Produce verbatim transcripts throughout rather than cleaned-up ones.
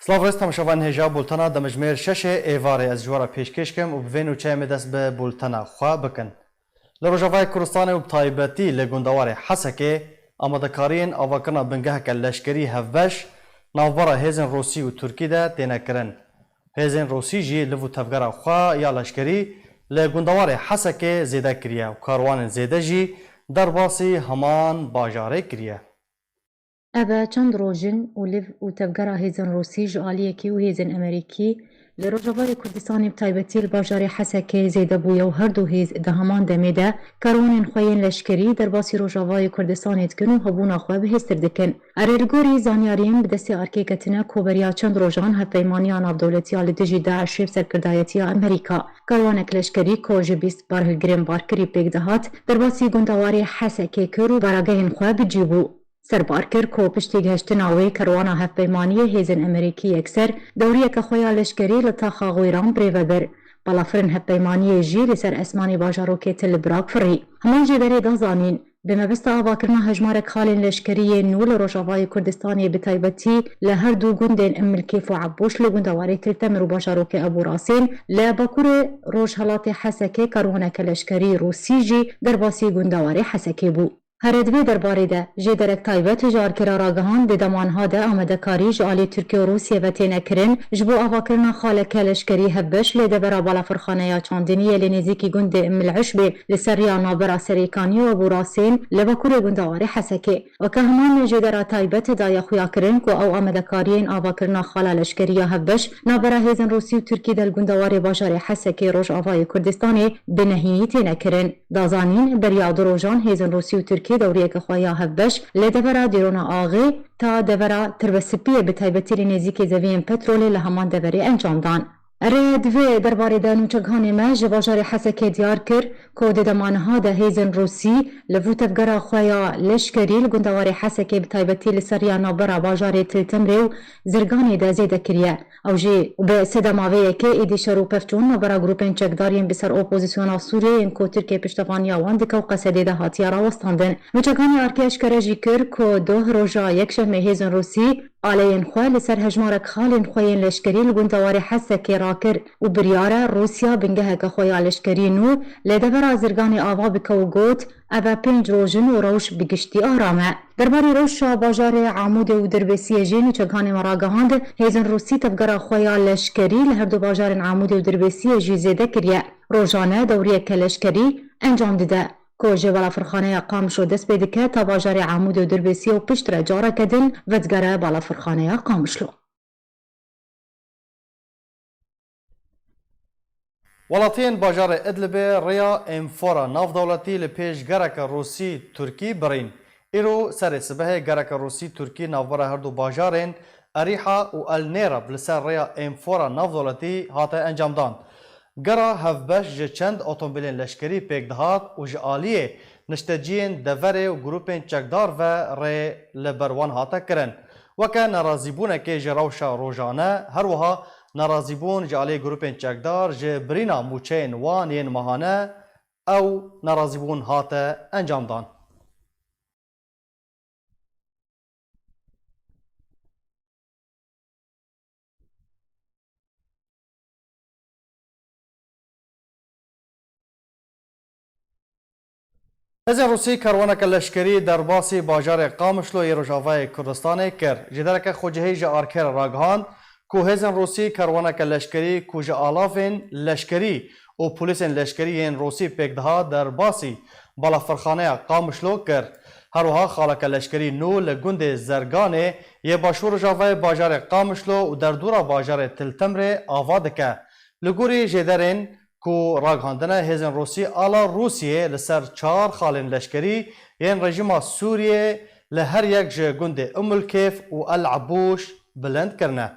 Silav rêz temaşevanên hêja bultena demjimêr şeşê êvarê ez ji we re pêşkêş kim û bi vê nûçeyê me dest bi bultena xwe bikin. Li Rojavayê Kurdistanê û bi taybetî li gundewarê Hesekê amadekariyên avakirina bingeheke leşkerî hevbeş navbera hêzên Rûsî û Tirkî de têne kirin. Hêzên Rûsî jî liv û tevgera xwe ya leşkerî li gundewarê Hesekê zêde kiriye û karwanên zêde jî derbasî heman bajarê kiriye. Ev e çend roj in û liv û tevgera hêzên Rûsî ji aliyekî û hêzên Emerîkî li Rojavayê Kurdistanê bi taybetî li bajarê Hesekê zêde bûye û her du hêz di heman demê de karwanên xwe yên leşkerî derbasî Rojavayê Kurdistanê dikin û hebûna xwe bihêztir dikin. Erê, li gorî zanyariyên bi destê ARKê ketine, ku beriya çend rojan hevpeymaniya navdewletî ya li dijî DAIŞê bi serkirdayetiya Emerîka karwanek leşkerî ku ji bîst barhilgirên barkirî pêk dihat, derbasî gundewarê Hesekê kir û baragehên xwe bi cî bû. Serbar kir ku piştî gihiştina wê kerwana hevpeymaniyê hêzên Emerîkî yekser dewriyeke xwe ya leşkerî li taxa Xwîran birêve bir. Balafirên hevpeymaniyê jî li ser esmanê bajarokê Til Brak firî. Heman jêderê da zanîn, bi mebesta avakirina hejmarek xalên leşkerî yên nû li Rojavayê Kurdistanê, bi taybetî li her du gundên Umm Milkêf û Ebûş li gundewarê Til Temir û bajarokê Ebû Rasên li bakurê rojhelatê Hesekê, karwaneke leşkerî Rûsî jî derbasî gundewarê Hesekê bû. Here di vê derbarê de jêderek taybet ji ARKê re ragihand, di dema niha de amadekarî ji alî Tirkiye û Rûsiyê ve têne kirin, ji bo avakirina xaleke leşkerî hevbeş li devera balafirxaneya çandinî yê li nêzîkî gundê Umm El Eşbê li ser riya navbera Serêkaniyê û Ebû Rasên li bakurê gundewarê Hesekê. Weke heman jêdera taybet daye xuyakirin ku ew amadekariyên avakirina xala leşkerî ya hevbeş navbera hêzên Rûsî û Tirkî de li gundewarê bajarê Hesekê Rojavayê Kurdistanê bi nehînî têne kirin. Da zanîn, beriya du rojan hêzên Rûsî û Tirkî dewriyeke xwe ya hevbeş li devera Dêrona Axê ta devera Tirbesipiyê, bi taybetî li nêzîkê zeviyên petrolê li heman deverê encam dan. Erê, di vê derbarê de nûçegihanê me ji bajarê Hesekê diyar kir ku di dema niha de hêzên Rûsî li vû tevgera xwe ya leşkerî li gundewarê Hesekê, bi taybetî li ser riya navbera bajarê Til Temrê û Zirganê de zêde kiriye. Ew jî bi sedema vê yekê êdî şer û pevçûn navbera grûpên çekdar yên bi ser opozîsyona Sûriyê yên ku Tirkiye piştevaniya wan dike û Qesedê de hatiye rawestandin. Nûçeganê ARKê eşkere jî kir ku doh roja Yekşemê hêzên Rûsî aleyên xwe li ser hejmarek xalên xwe yên leşkerî li gundewarê Hesekê rakir û biryar e Rûsya bingeheke xwe ya leşkerî nû li devera Zirganê ava bike û got, Ev e pênc roj in û rewş bi giştî aram e. Derbarê rewşa bajarê Amûdê û Dirbêsiyê jî nûçeganê me ragihand, hêzên Rûsî tevgera xwe ya leşkerî li her du bajarên Amûdê û Dirbêsiyê jî zêde kiriye. Rojane dewriyeke leşkerî encam dide, ku ji balafirxaneya Qamişlo dest pê dike ta bajarê Amûdê û Dirbêsiyê û piştre careke din vedigere balafirxaneya Qamişlo. Welatiyên bajarê Idlibê rêya ênfora navdewletî li pêş gereke Rûsî-Tirkî birîn. Îro serê sibehê gereke Rûsî-Tirkî navbera her du bajarên Erîha û El Nêreb li ser rêya ênfora navdewletî hate encamdan. Gera hevbeş ji çend otomobîlên leşkerî pêk dihat û ji aliyê nişteciyên deverê û grûpên çekdar ve rê li ber wan hate kirin. Weke nerazîbûnekê ji rewşa rojane, her wiha nerazîbûn ji alî grûpên çekdar ji birîna mûçeyên wan yên mehane, ew nerazîbûn hate encamdan. Hêzên Rûsî karwaneke leşkerî derbasî bajarê Qamişlo yê Rojavayê Kurdistanê kir. Jêdereke xwecihî ji ARKê re ragihand ku hêzên Rûsî karwaneke leşkerî ku ji alavên leşkerî û polîsên leşkerî yên Rûsî pêk dihat derbasî balafirxaneya Qamişlo kir. Her wiha xaleke leşkerî nû li gundê Zerganê yê başûr rojavayê bajarê Qamişlo û derdora bajarê Til Temrê ava dike. Li gorî jêderên ku ragihandine, hêzên Rûsî ala Rûsiyê li ser çar xalên leşkerî yên rejîma Sûriyê li her yek ji gundê Umulkêf û El Ebûş bilind kirine.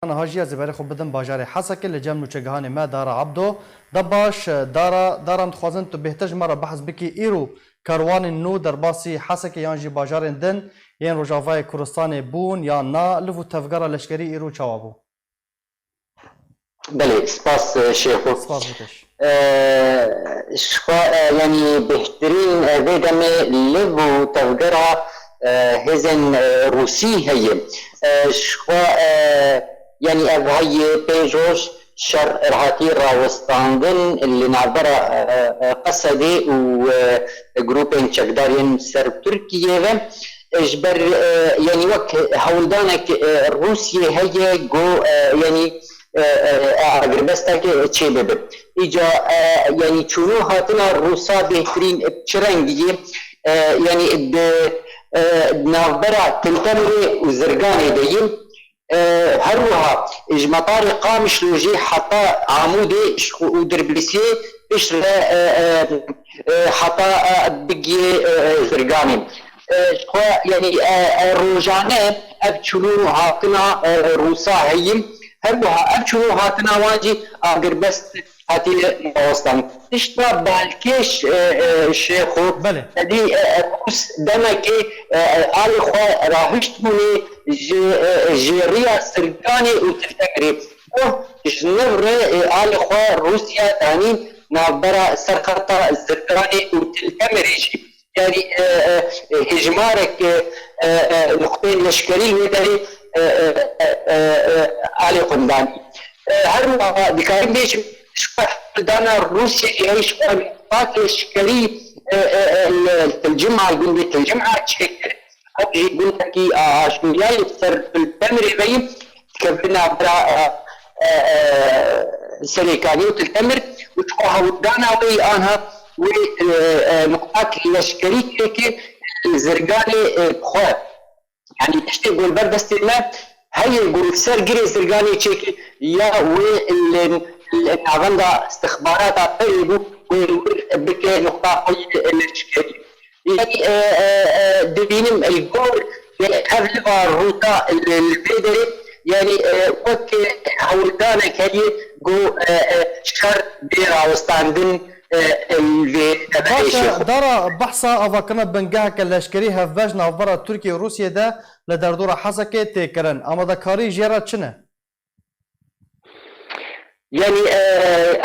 Niha jî ez ê berê xwe bidim bajarê Hesekê, li cem nûçegihanê me Dara Abdo. De baş, Dara, Dara, em dixwazin tu bêhtir ji me re behs bikî îro karwanên nû derbasî Hesekê yan jî bajarên din yên Rojavayê Kurdistanê bûn yan na, liv û tevgera leşkerî îro çawa bû? Belê, spas, e, Şêxo. Spas bikeş. E, ji xwe, e, yanî bêhtirîn, e, vê demê liv û tevgera, e, hêzên, e, Rûsî heye. E, ji xwe, e, yanî ev heyê pênc roj şer hatî rawestandin li navbera, e, e, Qesedê û, e, grûpên çekdar yên ser Tirkiyê ve. E, ji ber, e, yanî wek hewldanek, e, Rûsiyê heye ku, e, yanî, e, e, agirbestek çê bibe. Îca, e, yanî çûnû hatina Rûsa bêhtirîn bi çi rengî ye? E, yanî di, e, navbera Til Temirê û Zirganê de ye. E, her wiha ji metarê Qamişlo jî heta Amûdê ji xwe û Dirbêsiyê piştre, e, e, e, heta, e, bigiyê, e, e, Zirganê. E, ji xwe, yanî, e, e, rojane ev çûnû hatina, e, Rûsa heyî. Her wiha ev çûnû hatina wan jî agirbest hatiye rawestan. Tişta balkêş, e, e, Şêxo, Belê. Belê, e, e, Rûs demekê, e, e, alî xwe rahişt bûnê ji, e, e, jêriya Zirganê û Til Temirê. Goh ji niv re, e, alî xwe Rûsya danîn navbera serxeta Zirganê û Til Temirê jî. Yanî, e, e, e, hejmarek, e, e, e, nuqteyên leşkerî li wê derê, e, e, e, e, e, alê xwe danî. E, her wiha dikarim bêjim, ji xwe hewldana Rûsyayê, ji xwe nuqtat leşkerî, e, e, e, li Til Cima, gundê Til Cima çêkir. Ew jî gundekî, a, Aşûriyayê li ser Til Temirê ve ye. Dikevin navbera, e, e, e, Serêkaniyê û Til Temir û ji xwe hewldana wê yî anha wê, e, e, nuqtak leşkerî têkê li Zirganê, e, bi xwe. Yanî tiştê ku li ber destê me heye ku li ser girê Zirganê çêkê ya wê li, li navenda istixbarata berê bû wê li wir bike nuqta xwe yê leşkerî. Yanî, e, e, e, dibînim li gor, e, ev liva rûta li, li vê derê, yanî, e, wek hewldanek heye ku, e, e, şer bê rawestandin, e, e, li vê deverê Baş e, Şêxo. Dara, behsa avakirina bingeheke leşkerî hevbeş navbera Tirkiye û Rûsiyê de li derdora Hesekê tê kirin. Amadekarî jê re çi ne? Yanî, e,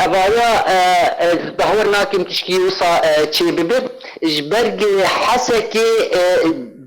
evaya, e, ez bawer nakim tişkî wisa, e, çê bibe. Ji ber ku Hesekê, e,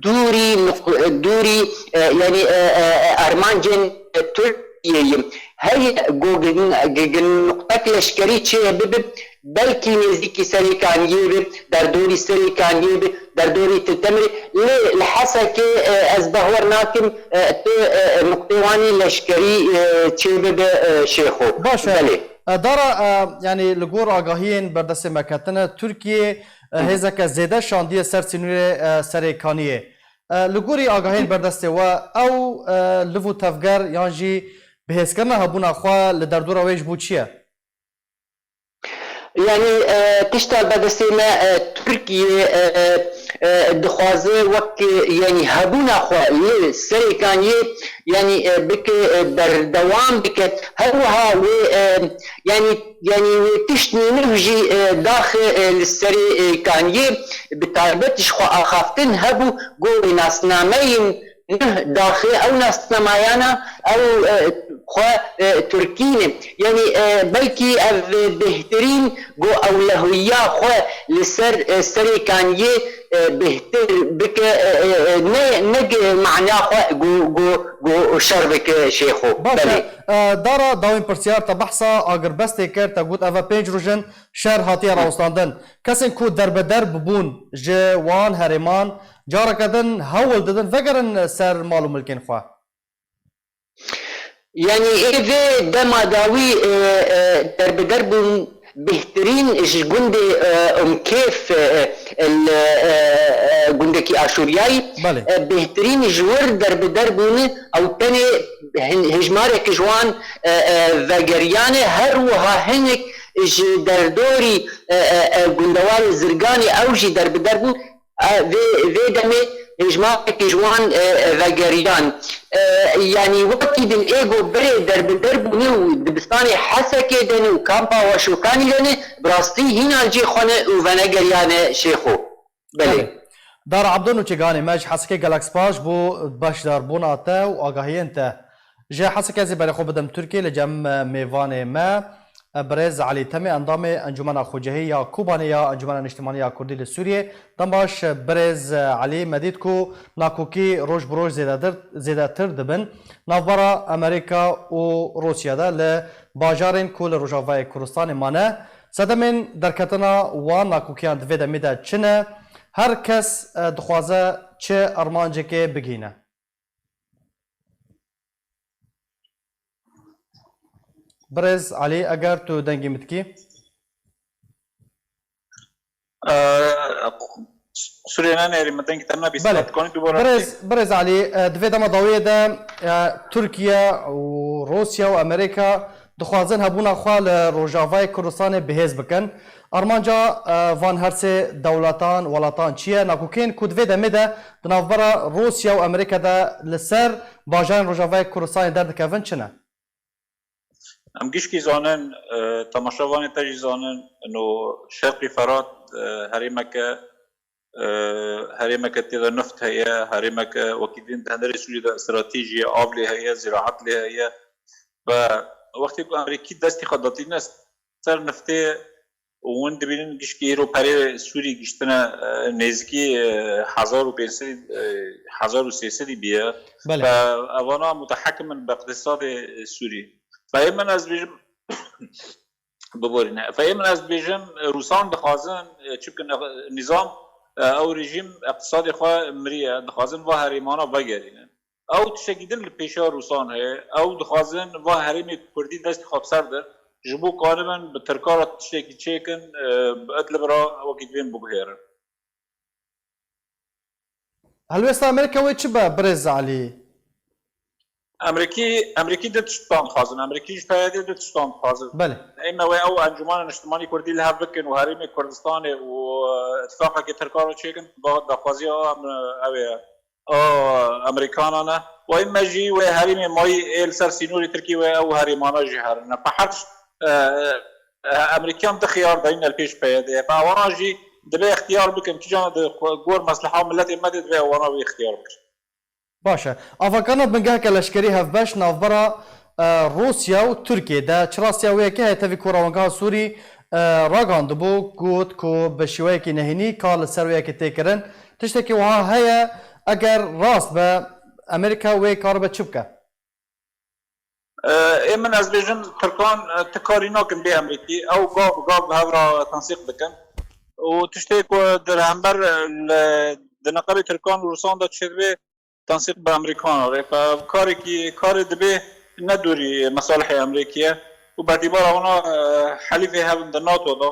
dûrî nuq-, dûrî, e, yanî, e, e, e, armancên Tirkiyeyê ye. Heye ku gin, gin, gin nuqtek leşkerî çê bibe, belkî nêzîkî Serêkaniyê be, derdorî Serêkaniyê be, derdorî Til Temirê. Lê li Hesekê, e, ez bawer nakim, e, tu, e, nuqtê wanî leşkerî, e, çê bibe, e, Şêxo. Baş e. Belê. E, Dara, e, yanî li gor agahiyên berdestê me ketine, Tirkiye, e, Hı hı. hêzeke zêde şandiye ser sînorê, e, Serêkaniyê. E, li gorî agahiyên berdestê we, ew, e, liv û tevger yan jî bihêzkirina hebûna xwe li derdora wê ji bo çi ye? Yanî, e, tişta berdestê me, e, Tirkiye, e, e, dixwaze wek, e, yanî hebûna xwe li Serêkaniyê, yanî, e, bike, e, berdewam bike. Her wiha wê, e, yanî, yanî wê tişt nû jî, e, daxê, e, li Serêkaniyê bi taybet ji xwe axaftin hebû, ku wê nasnameyên Neh daxê ew nasnamayana ew, e, xwe, e, Tirkî ne. Yanî, e, belkî ev bêhtirîn ku ewlehiya xwe li ser, e, Serêkaniyê, e, bêhtir bike, e, e, e, ne, ne gi mana xwe ku, ku, ku şer bike Şêxo. Baş e. Belê. E, Dara, dawîn pirsiyar, te behsa agirbestê kir, te got ev e pênc roj in şer hatiye rawestandin. Kesên ku derbeder bibûn ji wan herêman, careke din hewl didin vegerin ser mal û milkên xwe. Yanî ê vê dema dawî, e, e, derbeder bûn bêhtirîn ji gundê, e, Umkêf, e, e, li, e, e, gundekî Aşûriyayî, Belê. e, bêhtirîn ji wir derbeder bûne, ew tenê hin-, hejmarek ji wan, e, e, vegeriyane, her wiha hinek ji derdorî, e, e, e, gundewarê Zirganê ew jî derbeder bûn. E, vê, vê demê hêjmarek ji wan e, e, vegeriyan. E, yanî wekî din ê ku berê derbider bûne û dibistanê Hesekê de ne û kampa Weşokanî de ne, bi rastî hîna cê xwe ne û venegeriyane şêxo. Belê. Belê. Dara Ebdo Nûçeganê me ji Hesekê gelek spas ji bo beşdarbûna te û agahiyên te. Ji Hesekê ez ê berê xwe bidim Tirkiyê, li cem mêvanê me, birêz Elî Temê, endamê Encûmena Xwecehî ya Kobanê ya Encûmena Niştimanî ya Kurdî li Sûriyê. Dem baş, birêz Elî, me dît ku nakokî roj bi roj zêdetir, zêdetir dibin navbera Amerîka û Rûsya de li bajarên ku li Rojavayê Kurdistanê mane. Sedemên derketina wan nakokiyan di vê demê de çi ne? Her kes, e, dixwaze çi armancekê bigihîne? Birêz Elî, eger tu dengê min dikî? Ee, Surê nenêrî min dengê te nebî, Belê. Dikanî dubara Birêz, bikî? Birêz Elî, e, di vê dema dawiyê de, e, Tirkiye û Rûsya û Amerîka dixwazin hebûna xwe li Rojavayê Kurdistanê bihêz bikin. Armanca, e, van her sê dewletan, welatan çi ye? Nakokên ku di vê demê de di navbera Rûsya û Amerîka de li ser bajarên Rojavayê Kurdistanê derdikevin çi ne? Em gişkî zanin, e, temaşevanê te jî zanin, ino Şerqî Ferat, e, herêmeke, e, herêmeke tê de nift heye, herêmeke wekî din di hundirê Sûriyê de stratejî ye, av lê heye, ziraet lê heye. Ve wextê ku Amerîkî destî xwe datîne ser niftê, û hûn dibînin gişkî îro perê Sûrî giştine, e, nêzîkî, e, hezar û pênc sedî, e, hezar û sê sedî bîye. Belê. Ve evana mutehekim in bi iqtisadê Sûrî. Feyê min ez dibêjim, biborîne. Feyê min ez dibêjim, e, Rûsan dixwazin, e, çi bikin, e, nîzam, e, ew rejîm iqtisadê xwe miriye. Dixwazin va herêmana vegerînin. Ew tiştekî din li pêşiya Rûsan heye. Ew dixwazin va herêmê Kurdî destê xwe bi ser din, ji bo karibin bi Tirka re tiştekî çêkin, e, bi Idlib re wekî divên bibihêrin. Helwesta Amerîka wê çi be, Birêz Elî? Amerîkî, Amerîkî du tiştan dixwazin. Amerîkî ji P Y D'ê du tiştan dixwazin. Belê. Ême wê ew Encûmena Niştimanî Kurdî li hev bikin û herêmê Kurdistanê û, e, îtifaqekê Tirka re çêkin. Da-, daxwaziya em, ew ê. A, Amerîkanan e. Wayî me jî wê herêmê mayî ê li ser sînorê Tirkiyê wê ew herêmana jî herine. Pe her tişt, e, e, Amerîkiyan di xiyar dayîne li pêş P Y D'ê. Pe ewana jî divê ixtiyar bikin. Kîjan di xwe-, gor mesleha miletê me de divê ewana wê ixtiyar bikin. Baş e. Avakana bingeheke leşkerî hevbeş navbera, e, Rûsya û Tirkiyê de çi rastiya wê yekê heye? Tevî ku rawangeha Sûrî, e, ragandibû, got ku bi şêweyekî nehênî kar li ser wê yekê tê kirin. Tiştekî wiha heye? Eger rast be, Amerîka wê karibe çi bike? E, ê min ez bêjim, Tirkan, e, ti karî nakin bê Amerîkî. Ew gav bi gav bi hev re tensîq dikin. Û tiştê ku di hember, e, li, di neqebê Tirkan û Rûsan de çêdibê, tensîq bi Amerîkan re. Fe karekî, karê dibê ne dûrî mesalihê Amerîkî ye û bertîbara wana, e, helîfê hev in di NATO de.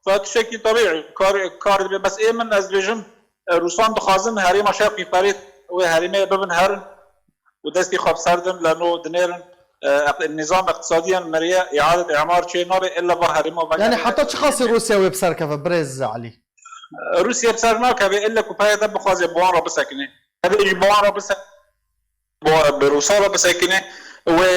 Fe tiştekî tebîî kar, kar dibê. Bes ê min ez dibêjim, e, Rûsan dixwazin herêma Şerqî Ferêt wê herêmê bibin herin û destî xwe bi ser din, leno dinêrin, e, eq-, nîzam iqtisadiyan meriye, îadet îmar çê nabe, illa va herêma vegerîne. Yani heta çi qasî Rûsya wê bi ser keve, Birêz Elî? Rûsya bi ser nakeve, ille ku P Y D bixwaze bi wan re bisekine. Divê ji bi wan re bise-, bi, bi Rûsa re bisekine. Wê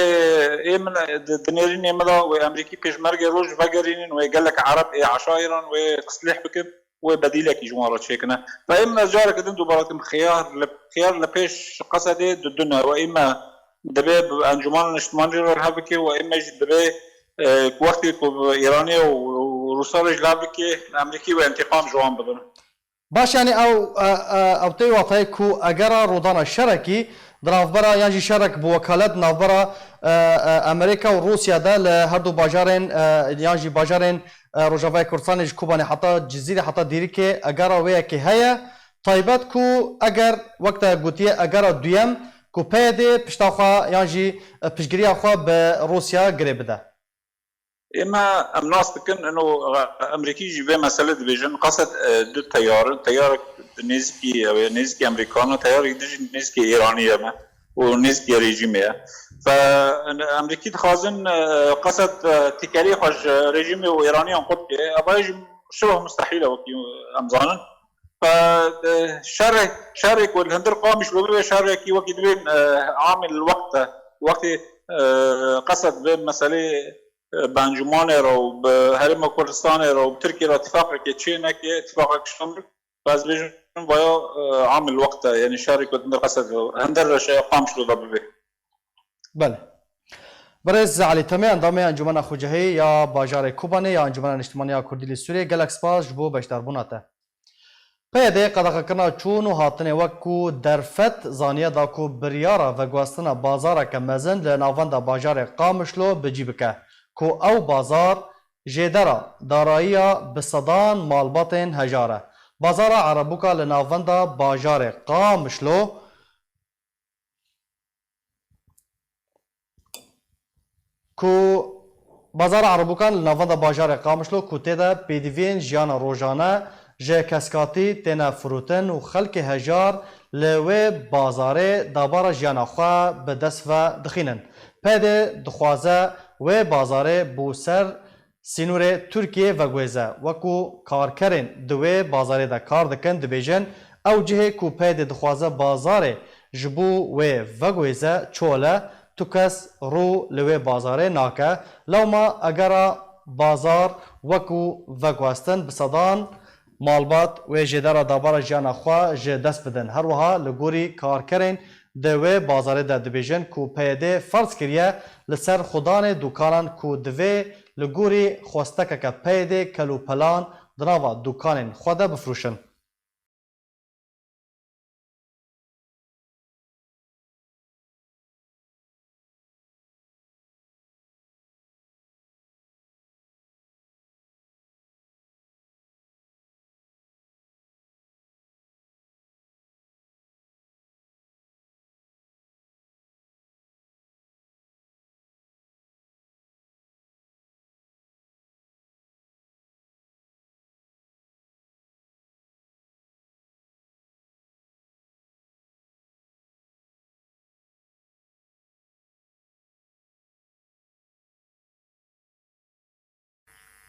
ê min di, di nêrînê min de wê Amerîkî pêşmerge roj vegerînin, wê gelek Ereb ê eşayîran wê teslîh bikin, wê bedîlekî ji wan re çêkine. Ve ê min ez careke din dubare dikim, xiyar li, xiyar li pêş Qesedê di du ne. Wê ê me divê bi Encûmena Niştimanî re hev bike, wê ê me jî divê, e, ku wextê ku Îranê û, û Rûsa re jî li hev bike, Amerîkî wê întîqam ji wan bibin. Baş, yani ew, e, e, ew tê watayê ku egera rûdana şerekî di navbera, yan jî şerek bi wekalet di navbera, e, e, Amerîka û Rûsya de li her du bajarên, e, yan jî bajarên, e, Rojavayê Kurdistanê ji Kobanê heta Cizîrê heta Dîrikê egera wê yekê heye. Taybet ku eger wek te gotiye egera duyem ku P Y D pişta xwe yan jî, e, piştgiriya xwe bi Rûsya girê bide. Ême em nas dikin, ino, e, Amerîkî jî vê mesele dibêjin, qeset, e, du teyar in. Teyarek nêzîkî, ew ê nêzîkî Amerîkan e, teyarek din jî nêzîkî Îranî ye me û nêzîkî rejîmê ye. Fe, Amerîkî dixwazin, e, qeset, e, têkelê xwe ji rejîmê û Îraniyan qut bike. Ev jî şibh mustehîl e, wekî em zanin. Fe, e, şerê, şerê ku li hundir Qamişlo bibe şerekî wekî dibên, e, amî li wext e. Wextê, e, qesed bi meselê, e, bi encûmanê re û bi Herêma Kurdistanê re û bi Tirkiyê re tifaqekê çê neke, tifaqek şindir. Ez bêjim vaya, e, amî li wext e. Yanî şerê ku li hundir qesed, hundir reşeya Qamişlo de bibe. Belê. Birêz Elî Temê, endamê Encûmena Xucehî ya Bajarê Kobanê ya Encûmena Niştimaniya Kurdî li Sûriyê, gelek spas ji bo beşdarbûna te. P Y D qedexekirina çûn û hatinê wek ku derfet zaniye da ku biryara veguhestina bazareke mezin li navenda bajarê Qamişlo bi cî bike, ku ew bazar jêdera darayiya bi sedan malbatên hejar e. Bazara Erebûka li navenda bajarê Qamişlo, ku bazara Erebûkan li navenda bajarê Qamişlo ku tê de pêdiviyên jiyana rojane ji keskatî têne firotin û xelkê hejar li wê bazarê dabara jiyana xwe bi dest ve dixînin. P Y D dixwaze wê bazarê bo ser sînorê Tirkiyê veguhêze. Wekî karkerên di wê bazarê de kar dikin dibêjin, ew cihê ku P Y D dixwaze bazarê ji bo wê veguhêze çol e, tu kes rû li wê bazarê nake. Lewma egera bazar wekî veguhestin bi sedan malbat wê jêdera dabara jiyana xwe ji dest bidin. Her wiha li gorî karkerên di wê bazarê de dibêjin ku P Y D ferz kiriye li ser xudanê dûkanan ku divê li gorî xwestekeke P Y D kelûpelan di nava dûkanên xwe de bifroşin.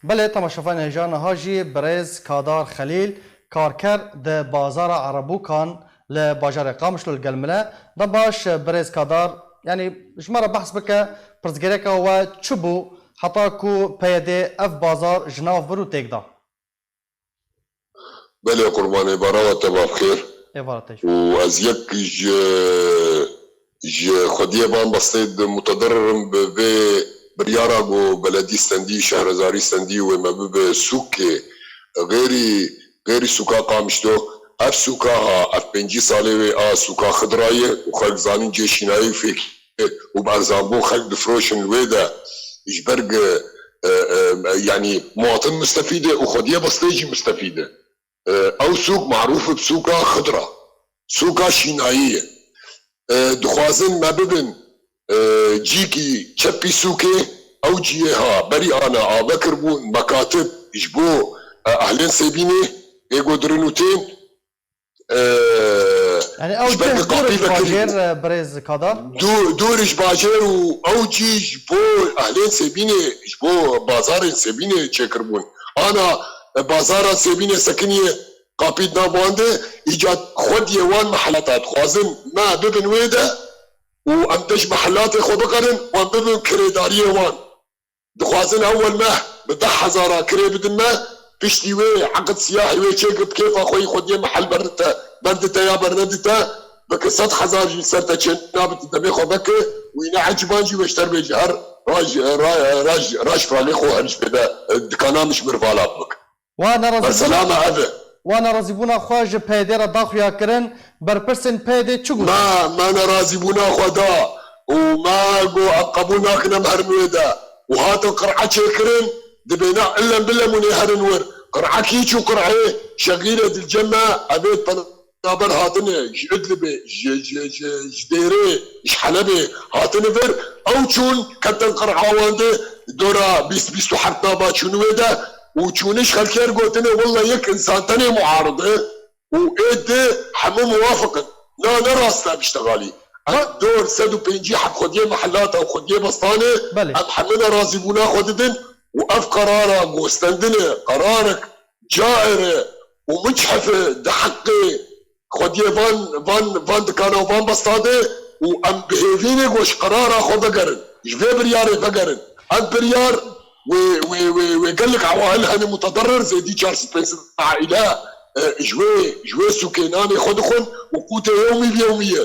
Belê, temaşevanên hêja, niha jî birêz Kadar Xelîl, karker di bazara Erebûkan li bajarê Qamişlo li gel min e. De baş, birêz Kadar, yanî ji me re behs bike, pirsgirêka we çi bû heta ku P Y D ev bazar ji nav bir û têk da? Belê qurbanê, bara we teva bi xêr. Êvara te jî. Û ez yek ji, ji xwediyê van bestê di mutederrir im bi vê biryara ku beledî stendî, şehrezarî stendî wê me bibe sûkê. Xêrî, xêrî sûka Qamişlo, ev sûka ha, ev pêncî salê wê a sûka Xidra ye û xelk zanin cê şînayî û fêkê û bi erzanbûn xelk difiroşin li wê de ji ber gi, e, e, yanî muwatin mistefîd e û xwediyê bestê jî mistefîd e. E, ew sûk marûf e bi sûka Xidra. Sûka şînayî ye. E, dixwazin me bibin, e, cîkî çepî sûkê, ew ciyê ha berî ana ave kiribûn, mekatib ji bo, e, ehlên Sêbînê, ê ku dirin û tên, e, Yanî ew ji ber cih dûr ji bajêr, e, birêz Kadar? Dû-, dûr ji bajêr û ew cî ji bo ehlên Sêbînê, ji bo bazarên Sêbînê çêkiribûn. Ana, e, bazara Sêbînê sekiniye qapî di nav wan de, îca xwediyê wan mehela dixwazin me bibin wê de û em de ji mehelatê xwe biqerin, wan bibin kirêdariyê wan. Dixwazin ewel meh bi deh hezara kirê bidin me, piştî wê eqid siyahî wê çêkir bi kêfa xwe yî xwediyê mehel berdite, berdite ya bernedite, bike sed hezar jî li ser te çê nabe, tu demê xwe veke, wî ne eciban jî weşter bê ji her raj, raj, raj, raj firamê xwe her ji pê de, e, dikana min ji mir vala bibik. Wa nerazîbûna, Berselama ev e. Wa nerazîbûna xwe ji P Y D re da xuya kirin, berpirsên P Y D çi gotin? Me, me nerazîbûna xwe da û me got, em qebûl nakin em herin wê de. Û hatin qir'a çêkirin, dibêne ilem bilem hûn ê herin wir. Qir'a kî çû qir'ê, şexîrê dilcem me, evêt penaber hatine, ji Idlibê, ji, ji, ji, ji Dêrê, ji Helebê hatine vir. Ew çûn ketin qir'a wan de, dora bîst bîst û heft naba çûn wê de. Û çûniş xelkê gotine, willa yek însan tenê muarid e û ê di hemû muwafiq in. Na, ne rast e biştexalî. Em dor sed û pêncî heb xwediyê mehellata û xwediyê bestanê, Belê. em hemû ne razîbûna xwe didin û ev qerara ku stendine, qerarek cair e û min çi hefe di heqê xwediyê van, van, van dikana û van besta de û em bi hêvî ne ku ji qerara xwe vegerin, ji vê biryarê vegerin. Ev biryar wê, wê, wê, wê gelek ewail hene mutederir, zêdî çar sed pênc sed aîle, e, ji wê, ji wê sûkê nanê xwe dixwin û qûtê yewmî bi yewmî ye.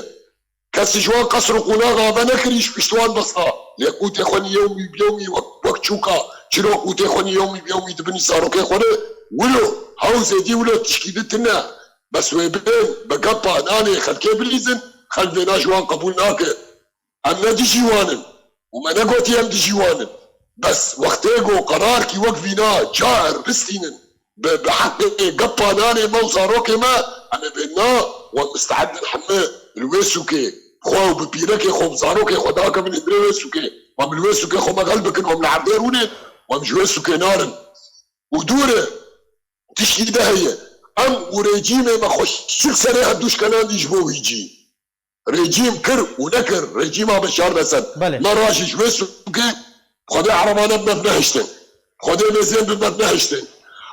Kes ji wan qesr û qonaxa ve nekirî ji pişt wan besta. Lê qûtê xwe nî yewmî bi yewmî wek, wek çûka çiro qûtê xwe nî yewmî bi yewmî di binî zarokê xwe re wilo, hew zêdî wilo tişkî di tune. Bes wê bên bi gepa nanê xelkê bilîzin, xelk vêna ji wan qebûl nake. Em ne dijî wan in û me negotiye em dijî wan in. Bes wextê ku qerarkî wek vîna caer bistînin bi, bi heqê gepa nanê me û zarokê me, em ê bên na, wan misteed in heme li wê sûkê xwe û bi pîrekê xwe û zarokê xwe dakevin hindrê wê sûkê. Wan bi li wê sûkê xwe me xel bikin, wan li erdê rûnên, wan ji wê sûkê narin. Û dûr e, tiştî de heye. Em û rejîmê me xwe şik serê hevdû şkenandî ji bo wî cî. Rejîm kir û nekir, rejîma Beşar Esed. Belê. Me rajî ji wê sûkê, bi Xwedê erebane bi me nehiştin. Bi Xwedê mêzên bi me nehiştin.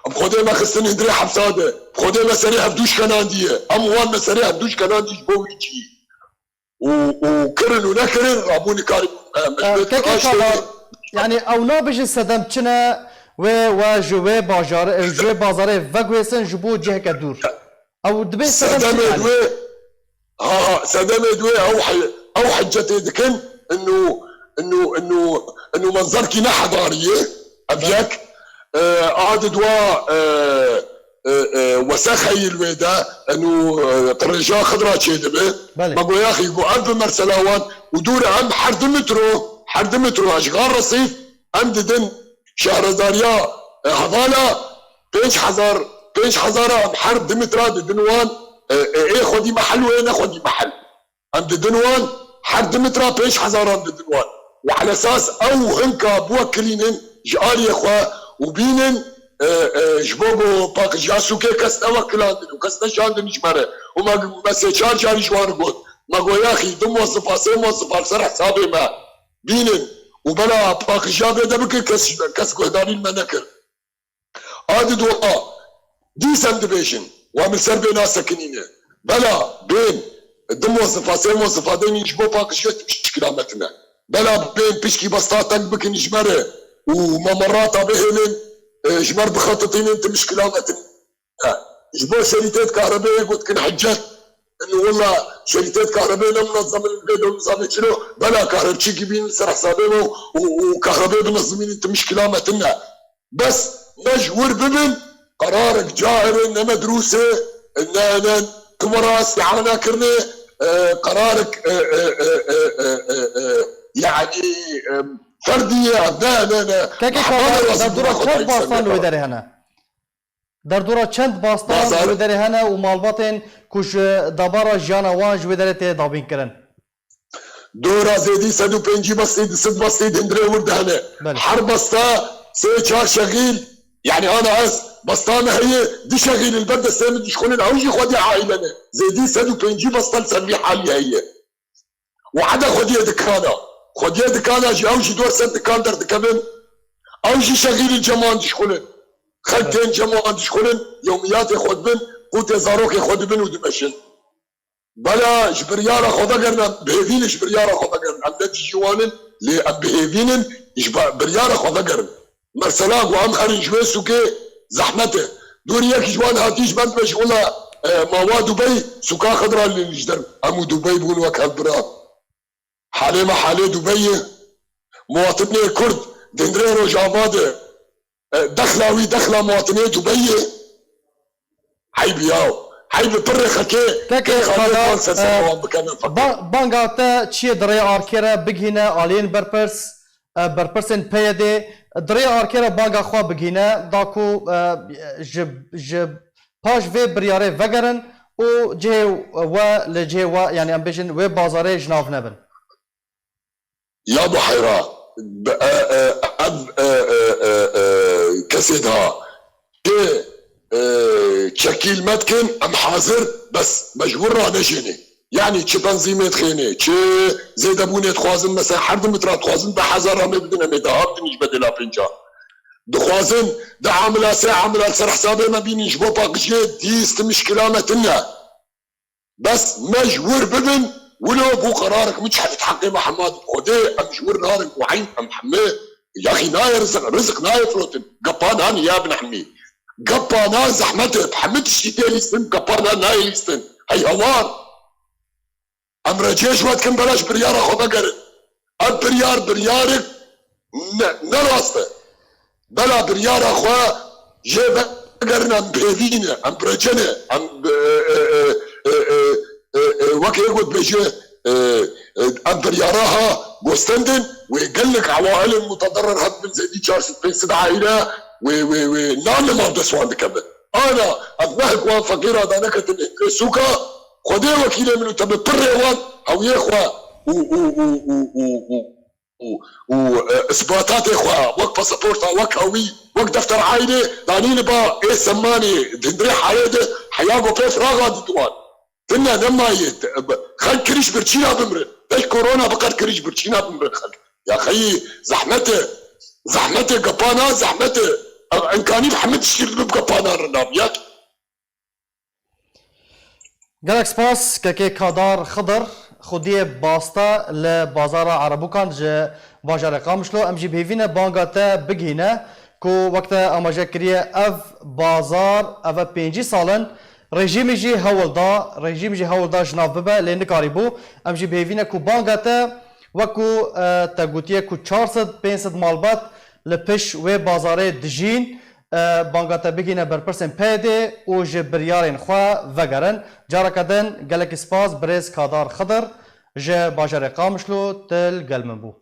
Bi Xwedê me xistin hindrê hepsa de. Bi Xwedê me serê hevdû şkenandiye. Em wan me serê hevdû şkenandî ji bo wî cî. Û, û kirin û nekirin, rabû nikarî, e, Kekê Kavar, yani ew nabêjin sedem çi ne, wê we ji wê bajarê, ji wê bazarê veguhêsin ji bo ciheke dûr. Ew dibê sedem çi Sedemê yani? Wê, ha, ha, sedemê wê ew hi-, ew hicetê dikin, inu, inu, inu, inu menzerkî ne hedariye, ev yek, e, a di dwa, e, e, e, wesexeyî li wê de, inu, e, qirêja xidra çêdibe. Belê. Me goyaxî ku ev bi mersela wan û dû re em her du metro, her du metro ji gar resîf, em didin şehredariya, e, hevala pênc hezar, pênc hezar em her du metra didin wan, e, e, ê xwedî mehel û ê ne xwedî mehel. Em didin wan, her du metra pênc hezar em didin wan. Û elesas ew hinka biwekilînin ji aliyê xwe û bînin, e, e, ji bo ku paqijiya sûkê kes newekilandin û kes neşandin ji me re. Û me, me sê çar carî ji wan re got, me goyaxî du muwezzifa, sê muwezzifa li ser hesabê me bînin û bela paqijiya vê de bikin, kes, kes guhdarî li me nekir. A di dua, dîs em dibêjin, wa min ser bê nasekinîne. Bela bên, du muwezzifa, sê muwezzifa deynî ji bo paqijiya tu şikila me tune. Bela bên pişkî besta teng bikin ji me re û mamerata bihêlin, e, ji me re bixetitînin tu mişkila me tune. Ji bo şerîtêt kahrebeyê gotikin hicet. Inu willa şerîtêt kahrebeyê ne munezem in, bê de nizamê çilo. Bela kahrebçîkî bînin ser hesabê me û, û, û kahrebeyê binezimînin tu mişkila me tune. Bes me ji wir bibin, qerarek caer e, ne medrûs e, ne, ne, tu me re îstiana kirine, e, qerarek, e, e, yani, e, ferdî ye, ne, ne, ne. Kekê Kavar, derdora çend bastan li wê derê hene? Derdora çend bastan li wê derê hene û malbatên ku ji debara jiyana wan ji wê derê tê dabînkirin? Dora zêdî sed û pêncî bestî, du sed bestî di hundirê wir de hene. Belê. Her besta sê çar şexîl, yani ana ez, besta me heye, du şexîl li ber destê min dişxulin, ew jî xwedî aîle ne. Zêdî sed û pêncî besta li ser vî halî heye. Û hede xwediyê dikana. Xwediyê dikana jî ew jî dor ser dikan derdikevin. Ew jî şexîlin cem wan dişxulin. Xelk tên cem wan dişxulin, yewmiyatê xwe dibin, qûtê zarokê xwe dibin û dimeşin. Bela ji biryara xwe vegerin, em bi hêvî ne ji biryara xwe vegerin. Em ne dijî wan in, lê em bi hêvî nin ji ba-, biryara xwe vegerin. Mesela ku em herin ji wê sûkê zehmet e. Dûrî yek ji wan hatî ji me dibe ji wila, e, ma wa Dubey sûka xwe diralînin ji der. Em û Dubey bûn wek hevbira. Halê me halê Dubey ye. Muwatinê Kurd di hundirê Rojava de, e, dexla wî dexla muwatinê Dubey ye. Heyb ya. Heyb pirrê xelkê. Kekê Qadar, e, ba-, banga te çi ye di rê arkê re bigihîne aliyên berpirs, e, berpirsên P Y D'ê, di rê arkê re banga xwe bigihîne, da ku, e, ji, ji paş vê biryarê vegerin û cihê we li cihê we, yani em bêjin wê bazarê ji nav nebin. Ya Buheyra, bi, e, e, ev, e, e, e, e, kesê daha. Kê, e, çekîl me dikin, em hazir, bes me ji wir ranejênê. Yani çi benzîmê dixênê, çi zêdebûnê dixwazin, mesela her du mitra dixwazin deh hezar ramê bidin, em ê daha bidin ji bedela pênca. Dixwazin di amila sê amila li ser hesabê me bînin ji bo paqijiyê dîst mişkila me tune. Bes me ji wir bibin, wilo bû qerarek min çi heft heqê me hema di Xwedê, em ji wir narin ku heyn em heme yaxî nayê rizik, rizik nayê firotin. Gepa nan ya bin hemî. Gepa nan zehmet e, bi hemî tiştî tê lîstin, gepa nan nayê lîstin. Hey hewar! Em recê ji we dikin bela ji biryara xwe vegerin. Ev biryar, biryarek ne, ne rast e. Bela biryara xwe jê vegerin, em bi hêvî ne, em bi recê ne, em bi, e, e, wek yek got bêje, e, e, ev biryara ha gostendin, wê gelek ewailên mutederrir hebin, zêdî çar sed pênc sed aîle, wê, wê, wê, nan li mal dest wan dikevin. Ana, ev mehek wan feqîra da neketin hêdrê sûka, Xwedê wekîlê min û te bi pirrê wan hewiyê xwe û, û, û, û, û, û, û, û, e, isbatatê xwe wek pasaporta, wek hewî, wek defter aîlê danî li ba ê semanê di hundirê hayê de heya go pê firaxa didwan. Tine nemayê, xelk kirî ji birçîna bimrin. Pêş korona bi qet kirî ji birçîna bimrin xelk. Ya xeyî, zehmet e. Zehmet e, gepana zehmet e. Ev enkanî bi hemî tiştî bi gepana re nabiya. Gelek spas, kekê Kadar Xidir, xwediyê basta li bazara Erebûkan ji bajarê Qamişlo. Em jî bi hêvî ne banga te bigihîne ku wek te amaje kiriye ev bazar, ev e pêncî sal in, rejîmî jî hewl da, rejîmî jî hewl da ji nav bibe, lê nikarîbû. Em jî bi hêvî ne ku banga te, wek ku, e, te gotiye ku çar sed pênc sed malbat li pişt wê bazarê dijîn, e, banga te bigihîne berpirsên P Y D'ê û ji biryarên xwe vegerin. Careke din gelekî spas birêz Kadar Xidir ji bajarê Qamişlo, tu li gel min bû.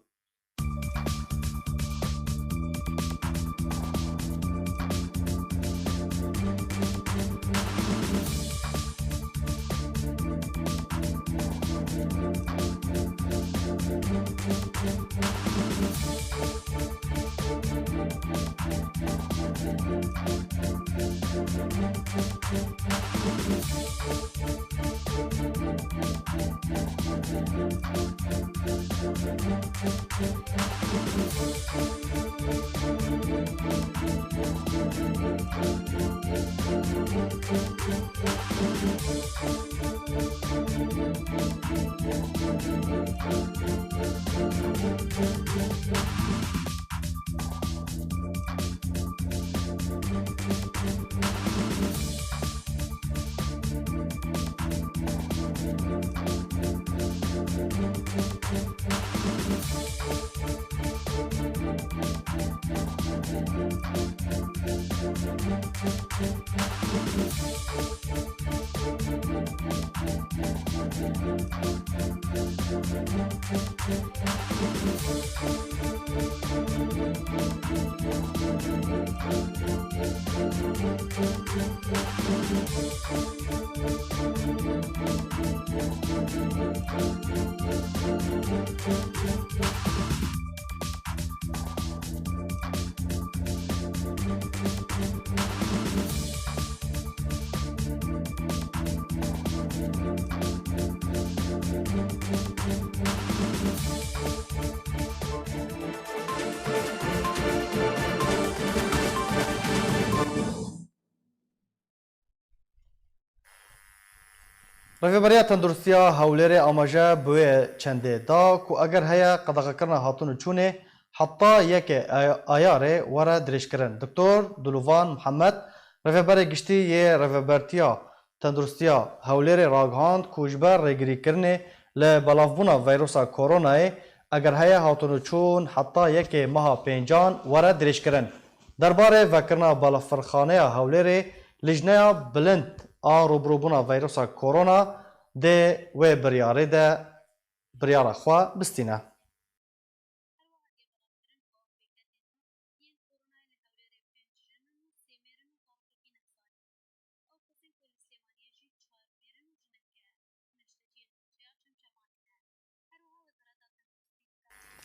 Rêveberiya Tenduristiya Hewlêrê amaje bi wê çendê da ku eger heye qedexekirina hatin û çûnê heta yekê Ay-, Ayarê were dirêjkirin. Doktor Dilovan Mihemed, Rêveberê Giştî yê Rêvebertiya Tenduristiya Hewlêrê ragihand ku ji ber rêgirîkirinê li belavbûna veyrusa koronayê, eger heye hatin û çûn heta yekê meha pêncan were dirêjkirin. Derbarê vekirina balafirxaneya Hewlêrê, Lijneya Bilind a Rûbirûbûna Veyrusa Korona dê wê biryarê de biryara xwe bistîne.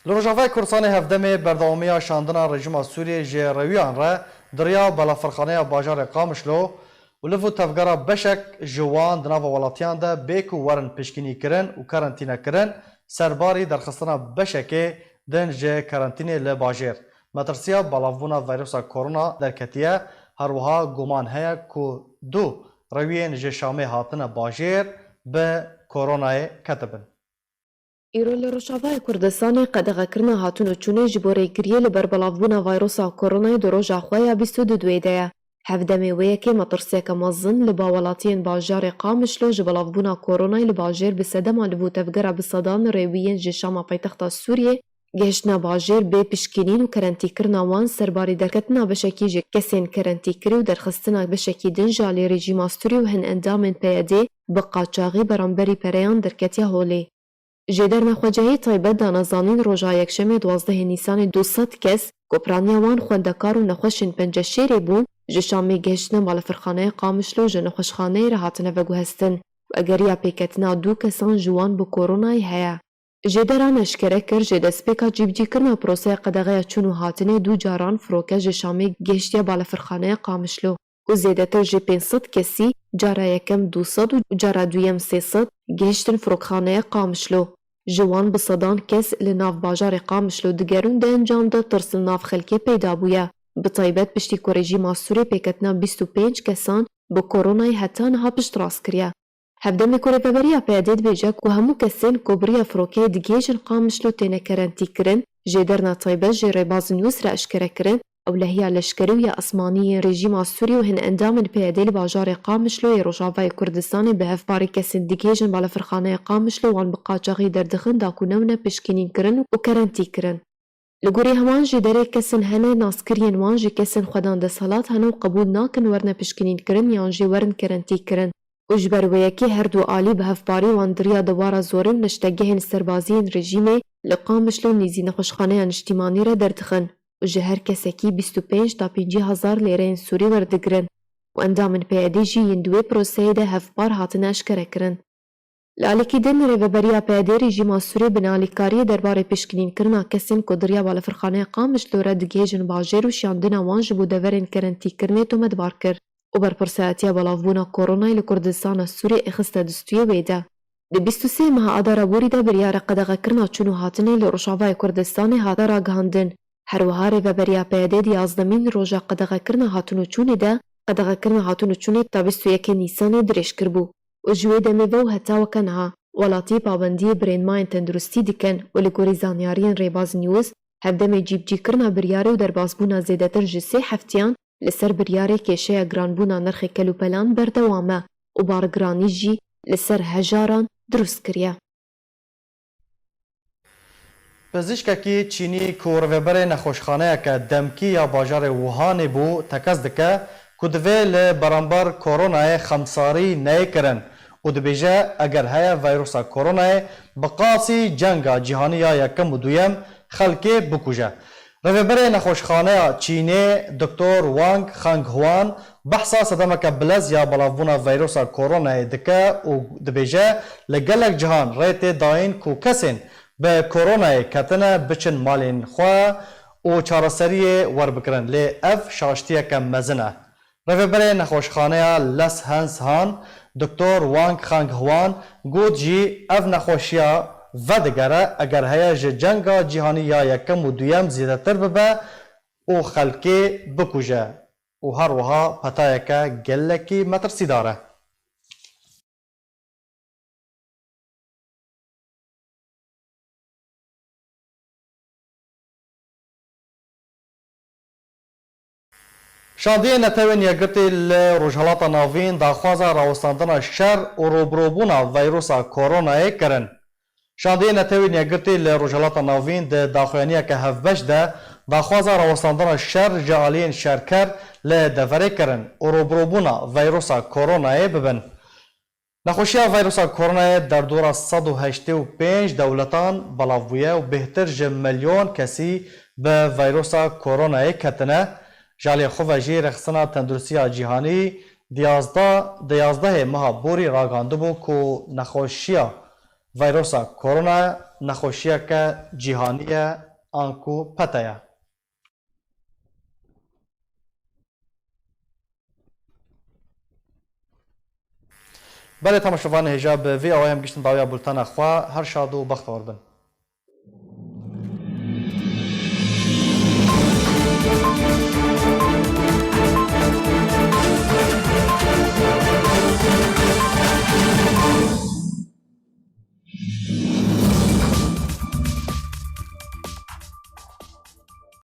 Li Rojavayê Kurdistanê hevdemê berdewamiya şandina rejîma Sûriyê ji rewiyan re di riya balafirxaneya bajarê Qamişlo û liv û tevgera beşek ji wan di nava welatiyan de bê ku werin pişkînîkirin û karantînekirin, serbarî derxistina beşekê din ji karantînê li bajêr. Metirsiya belavbûna veyrusa korona derketiye, her wiha guman heye ku du rêwiyên ji Şamê hatine bajêr bi koronayê ketibin. Îro li Rojavayê Kurdistanê qedexekirina hatûn û çûnê ji bo rêgiriyê li ber belavbûna vayrosa koronayê di roja xwe ya bîst û du duê de ye. Hevdemê wê yekê metirsiyeke mezin li ba welatiyên bajarê Qamişlo ji belavbûna koronayê li bajêr bi sedema li bo tevgera bi sedan rêwiyên ji Şama paytexta Sûriyê gihiştine bajêr bê pişkînîn û kerentîkirina wan serbarî derketina beşekî ji kesên kerentîkirî û derxistina beşekî din ji alî rejîma Sûrî û hin endamên P Y D'ê bi qaçaxî beramberî pereyan derketiye holê. Jêder nexwecihî taybet dane zanîn roja Yekşemê duwazdehê Nîsanê du sed kes ku piraniya wan xwendekar û nexweşên penceşêrê bûn, ji Şamê gihiştine balafirxaneya Qamişlo ji nexweşxaneyê re hatine veguhestin û egeriya pêketina du kesan ji wan bi koronayê heye. Jêderan eşkere kir, ji destpêka cîbicîkirina proseya qedexeya çûn û hatinê du caran firoke ji Şamê gihiştiye balafirxaneya Qamişlo. û zêdetir ji pênc sed kesî cara yekem du sed û cara duyem sê sed gihiştin firokxaneya Qamişlo. Ji wan bi sedan kes li nav bajarê Qamişlo digerin di encam de tirs li nav xelkê peyda bûye. Bi taybet piştî ku rejîma Sûrê pêketina bîst û pênc kesan bi koronayê heta niha piştrast kiriye. Hevdemê ku rêveberiya P Y D'ê dibêje ku hemû kesên ku bi riya firokeyê digihêjin Qamişlo têne kerentîkirin, jêderna taybet ji Rêbaz News re eşkere kirin, ewlehiya leşkerî û ya esmanî yên rejîma Sûrî û hin endamên P Y D'ê li bajarê Qamişlo yê Rojavayê Kurdistanê bi hevparî kesên digihêjin balafirxaneya Qamişlo wan bi qaçaxî derdixin da ku newne pişkînînkirin û kerentîkirin. Li gorî heman jêderê kesên hene naskiriyên wan ji kesên xwedan desthilat hene û qebûl nakin werne pişkînînkirin yan jî werin kerentîkirin û ji ber wê yekê her du alî bi hevparî wan di riya dewara zorê û neştegehên serbazî yên rejîmê li Qamişlo nêzî nexweşxaneya niştîmanî re derdixin û ji her kesekî bîst û pênc ta pêncî hezar lêreyên Sûrî werdigirin û endamên P Y D'ê jî yên di wê proseyê de hevpar hatine eşkerekirin. Li alîkî din, rêveberiya P Y D'ê rejîma Sûrê bi nealîkariyê derbarê pişkînînkirina kesên ku di riya balafirxaneya Qamişlo re digihêjin bajêr û şiyandina wan ji bo deverên kerentîkirinê tometbar kir û berpirsiyatiya belavbûna koronayê li Kurdistana Sûrê êxiste distûyê wê de. Di bîst û sê meha Adara borî de biryara qedexekirina çûn û hatinê li Rojavayê Kurdistanê hate ragihandin. Her wiha rêveberiya P Y D'ê di yazdemîn roja qedexekirina hatûn û çûnê de qedexekirina hatûn û çûnê ta bîst û yekê Nîsanê dirêj kiribû û ji wê demê ve û heta weke niha welatî pabendiyê birênmayên tenduristî dikin û li gorî zanyariyên Rêbaz News, hevdemê cîbicîkirina biryarê û derbasbûna zêdetir ji sê heftiyan li ser biryarê kêşeya giranbûna nirxê kelûpelan berdewam e û bargiranî jî li ser hejaran dirust kiriye. Pizîşkekî Çînî ku rêveberê nexweşxaneyeke demkî ya bajarê Wuhanê bû, tekez dike ku divê li beramber koronayê xemsarî neyê kirin û dibêje, eger heye veyrusa koronayê bi qasî cenga cîhanî ya yekem û duyem xelkê bikuje. Rêveberê nexweşxaneya Çînê Doktor Wang Khanghuan behsa sedemeke bilez ya belavbûna veyrusa koronayê dike û dibêje, li gelek cihan rê tê dayîn ku kesên bi koronayê ketine biçin malên xwe û çareseriyê werbigirin, lê ev şaştiyeke mezin e. Rêveberê nexweşxaneya Les Hens Han, Doktor Wang Khanghuan, got jî ev nexweşiya vedigere, eger heye ji cenga cîhanî ya yekem û duyem zêdetir bibe û xelkê bikuje û her wiha petayeke gelekî metirsîdar e. Şandiyên Netewên Yekgirtî li Rojhilata Navîn daxwaza rawestandina şer û rûbirûbûna veyrusa koronayê kirin. Şandiyên Netewên Yekgirtî li Rojhilata Navîn di daxuyaniyeke hevbeş de daxwaza rawestandina şer ji aliyên şerker li deverê kirin û rûbirûbûna veyrusa koronayê bibin. Nexweşiya veyrusa koronayê derdora sed û heştê û pênc dewletan belav bûye û bêhtir ji milyon kesî bi veyrusa koronayê ketine. Ji aliyê xwe ve jî Rêxistina Tenduristiya Cîhanî di yazdeh, di yazdehê meha borî ragihandibû ku nexweşiya veyrusa korona nexweşiyeke cîhanî ye anku pete ye. Belê temaşevanê hêja, bi vî awayê em giştin dawiya bultena xwe. Her şad û bextewar bin.